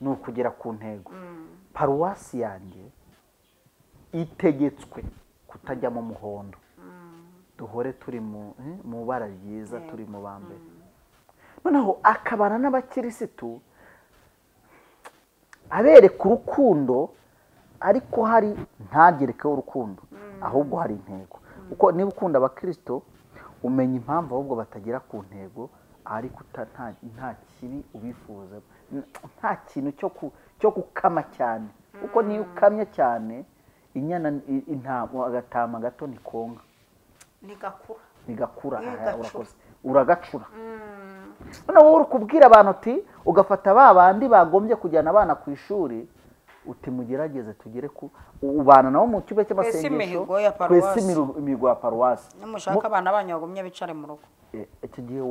ni ukugera ku ntego. Paruwasi yanjye itegetswe kutajyamo umuhondo, duhore turi mu bara ryiza, turi mu bambere. Noneho akabana n'abakirisitu abereka urukundo, ariko hari ntagerekeho urukundo, ahubwo hari intego. Kuko niba ukunda abakristo umenya impamvu ahubwo batagera ku ntego, ariko nta kibi ubifuza, nta kintu cyo gukama cyane. Kuko niyo ukamye cyane inyana intama agatama gato nikonka, nigakura, urakoze, uragacura. None wowe uri kubwira abantu uti, ugafata ba bandi bagombye kujyana abana ku ishuri, uti mugerageze tugere ku ubana nabo mu cyumba cy'amasengesho, twese imihigo ya paruwasi, nimushaka abana banyu bagumye bicare mu rugo. Icyo gihe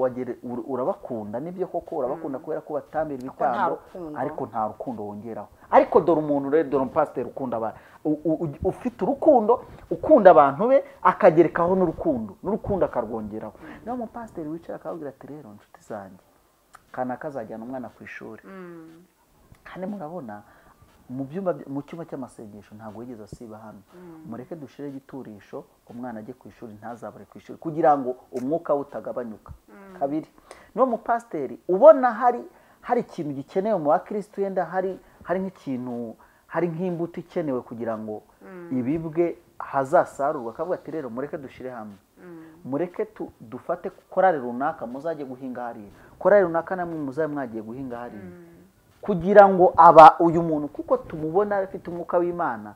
urabakunda nibyo koko urabakunda kubera ko batambira ibitambo, ariko nta rukundo wongeraho. Ariko dore umuntu rero, dore umupasiteri ukunda abantu, ufite urukundo, ukunda abantu be, akagerekaho n'urukundo, n'urukundo akarwongeraho. Niba umupasiteri wicara akababwira ati rero nshuti zanjye, Kanaka azajyana umwana ku ishuri. Kandi murabona mu byumba, mu cyumba cy'amasengesho ntabwo yigeze asiba hano. Mureke dushire igiturisho umwana ajye ku ishuri, ntazabure ku ishuri, kugira ngo umwuka we utagabanyuka. Kabiri, niba umupasiteri ubona hari ikintu gikenewe mu bakristo, yenda hari nk'ikintu, hari nk'imbuto ikenewe kugira ngo ibibwe hazasarurwa, akavuga ati rero mureke dushire hamwe, mureke dufate korali runaka muzajye guhinga hariya, korali runaka namwe muzabe mwagiye guhinga hariya, kugira ngo aba uyu muntu kuko tumubona afite umwuka w'Imana,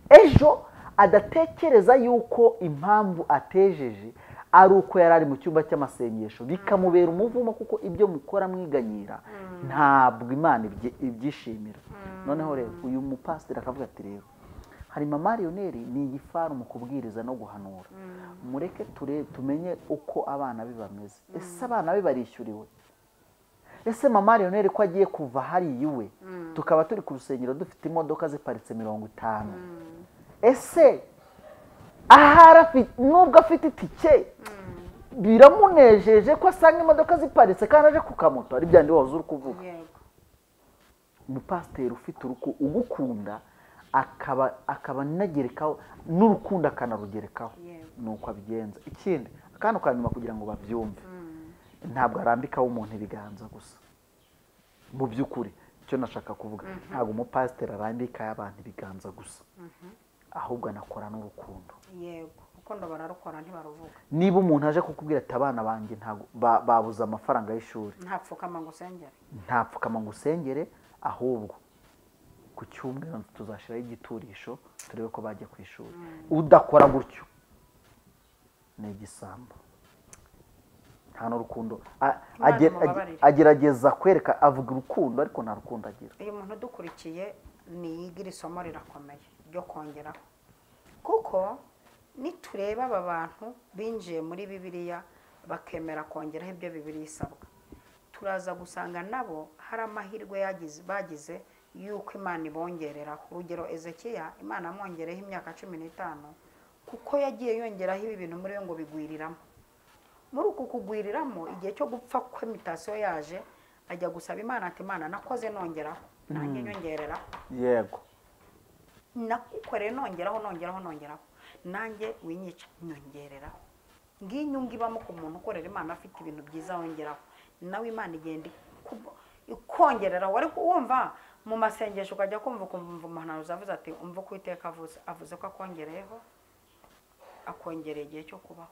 ejo adatekereza yuko impamvu atejeje ari uko yari ari mu cyumba cy'amasengesho, bikamubera umuvumo, kuko ibyo mukora mwiganyira ntabwo Imana ibyishimira. Noneho rero uyu mupasiteri akavuga ati rero hari mama Lionel ni igifaru mu kubwiriza no guhanura, mureke tumenye uko abana be bameze. Ese abana be barishyuriwe? Ese mama Lionel ko agiye kuva hari iwe, tukaba turi ku rusengero dufite imodoka ziparitse 50, ese ahari nubwo afite itike biramunejeje ko asanga imodoka ziparitse kandi aje kukamoto? Ari byandi wahoze uri kuvuga. Umupasiteri ufite ugukunda akaba anagerekaho n'urukundo akanarugerekaho, nuko abigenza. Ikindi akantu ka nyuma kugira ngo babyumve, ntabwo arambikaho umuntu ibiganza gusa. Mu by'ukuri icyo nashaka kuvuga, ntabwo umupasiteri arambikaho abantu ibiganza gusa, ahubwo anakora n'urukundo. Yego, urukundo bararukora ntibaruvuga. Niba umuntu aje kukubwira ati abana banjye ntabwo babuze amafaranga y'ishuri, ntapfukama ngo usengere, ntapfukama ngo usengere, ahubwo ku cyumweru tuzashiraho igiturisho turebe ko bajya ku ishuri. Udakora gutyo ni igisambo, nta n'urukundo. Agerageza kwereka, avuga urukundo ariko nta rukundo agira. Uyu muntu udukurikiye niyigira isomo rirakomeye ryo kongeraho, kuko nitureba aba bantu binjiye muri Bibiliya bakemera kongeraho ibyo Bibiliya isabwa, turaza gusanga nabo hari amahirwe bagize yuko Imana ibongereraho. Urugero Ezekiya, Imana amwongereho imyaka 15 kuko yagiye yongeraho ibi bintu muri we ngo bigwiriramo. Muri uku kugwiriramo, igihe cyo gupfa kw'imitasiyo yaje, ajya gusaba Imana ati Imana nakoze nongeraho, nanjye nyongereraho. Yego, nakukoreye nongeraho nongeraho nongeraho, nanjye winyica nyongereraho. Ngiyi inyungu ibamo ku muntu ukorera Imana afite ibintu byiza wongeraho, nawe Imana igenda ikongereraho. Ariko wumva mu masengesho ukajya kumva ukumva umuhanuzi avuze ati umva uko Uwiteka avuze ko akongereyeho, akongereye igihe cyo kubaho,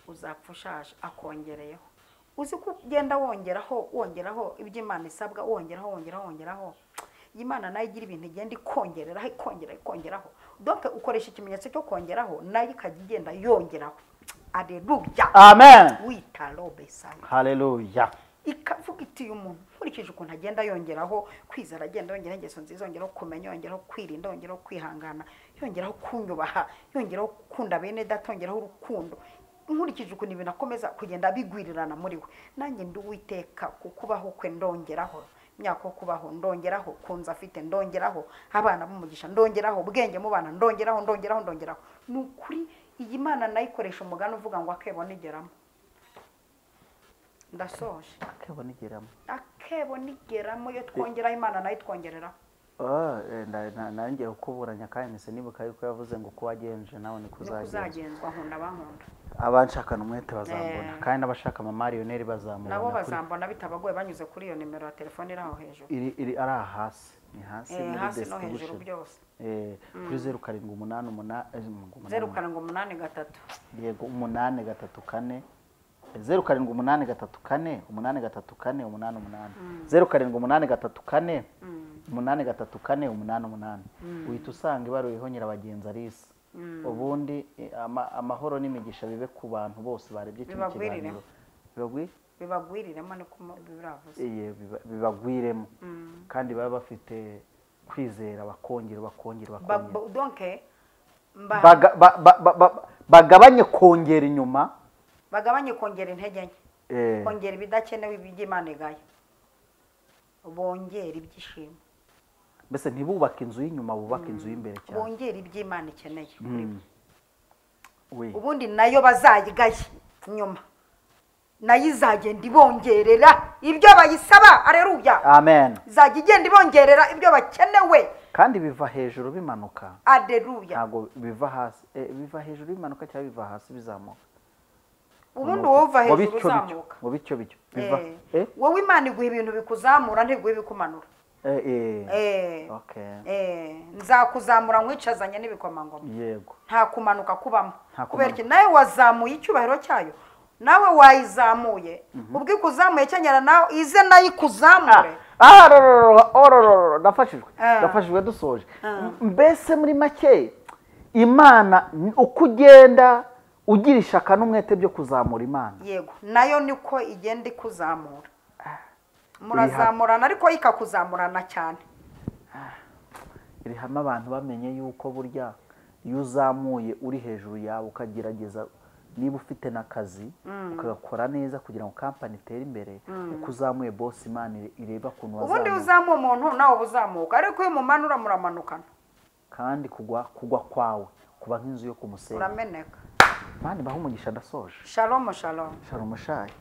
uzapfa ushaje, akongereyeho. Uzi ko ugenda wongeraho wongeraho ibyo Imana isabwa, wongeraho wongeraho wongeraho, Imana nayo igira ibintu igenda ikongereraho ikongera ikongeraho. Donc ukoresha ikimenyetso cyo kongeraho, nayo ikajya igenda yongeraho. Aleluya, amen, wita robe sana, haleluya. Ikavuga iti uyu muntu nkurikije ukuntu agenda yongeraho kwizera, agenda yongeraho ingeso nziza, yongeraho kumenya, yongeraho kwirinda, yongeraho kwihangana, yongeraho kunyubaha, yongeraho gukunda bene data, yongeraho urukundo, nkurikije ukuntu ibintu akomeza kugenda bigwirirana muri we, nanjye ndi Uwiteka kukubaho kwe ndongeraho imyaka yo kubaho, ndongeraho kunza afite, ndongeraho abana b'umugisha, ndongeraho ubwenge mu bana, ndongeraho ndongeraho ndongeraho. Ni ukuri iyi Mana nayikoresha umugani uvuga ngo akebo nigeramo. Ndasoje. Akebo nigeramo, akebo nigeramo, yo twongeraho Imana nayo itwongereraho. Nanjye ukuburanya kandi mise nibuka yuko yavuze ngo kuwagenje nawe ni kuzagenzwa. Nkunda bankunda, abanshakana umwete bazambona, kandi n'abashaka mama Lionel bazamubona, nabo bazambona bitabagoye banyuze kuri iyo nimero ya telefone iri aho hejuru, iri ari hasi, ni hasi muri description byose. Kuri 0788 0783, yego 834 0783 834 88 0783 834 88. Uhita usanga ibaruyeho Nyirabagenzi Alice. Ubundi amahoro n'imigisha bibe ku bantu bose barebye kino kiganiro, bibagwiriremo, niko biravuze, bibagwiremo, kandi baba bafite kwizera, bakongera bakongera bakongera, donc bagabanye kongera inyuma, bagabanye kongera intege nke, kongera ibidakenewe iby'Imana igaye, bongera ibyishimo. Mbese ntibubake inzu y'inyuma, bubake inzu y'imbere cyane, bongera iby'Imana ikeneye kuri bo, ubundi nayo bazayigaye nyuma. Nayo izagenda ibongerera ibyo bayisaba. Aleluya, amen. Izajya igenda ibongerera ibyo bakenewe. Kandi biva hejuru bimanuka. Aleluya. Ntabwo biva hasi, biva hejuru bimanuka cyangwa biva hasi bizamuka. Ubundi wowe uva hejuru uzamuka. Mu bityo bityo biva. Wowe Imana iguha ibintu bikuzamura, ntiguha ibikumanura. Nzakuzamura nkwicazanye n'ibikomangoma. Yego. Nta kumanuka kubamo. Kubera iki? Nawe wazamuye icyubahiro cyayo, nawe wayizamuye. Ubwo ikuzamuye cyanyara nawe ize nayo ikuzamure. Ndafashijwe, ndafashijwe dusoje. Mbese muri make Imana uko ugenda ugira ishaka n'umwete byo kuzamura Imana, yego, nayo niko igenda ikuzamura. Murazamurana ariko ikakuzamurana cyane. Iri hamwe abantu bamenye yuko burya iyo uzamuye uri hejuru yawe ukagerageza, niba ufite n'akazi ukagakora neza kugira ngo kampani itere imbere, uko uzamuye boss Imana ireba ukuntu wazamuye. Ubundi uzamuye umuntu nawe uzamuka, ariko iyo umumanura muramanukana. Kandi kugwa kwawe kuba nk'inzu yo ku musenyi, urameneka. Imana ibahe umugisha. Ndasoje. Shalom, shalom. Shalom shayi.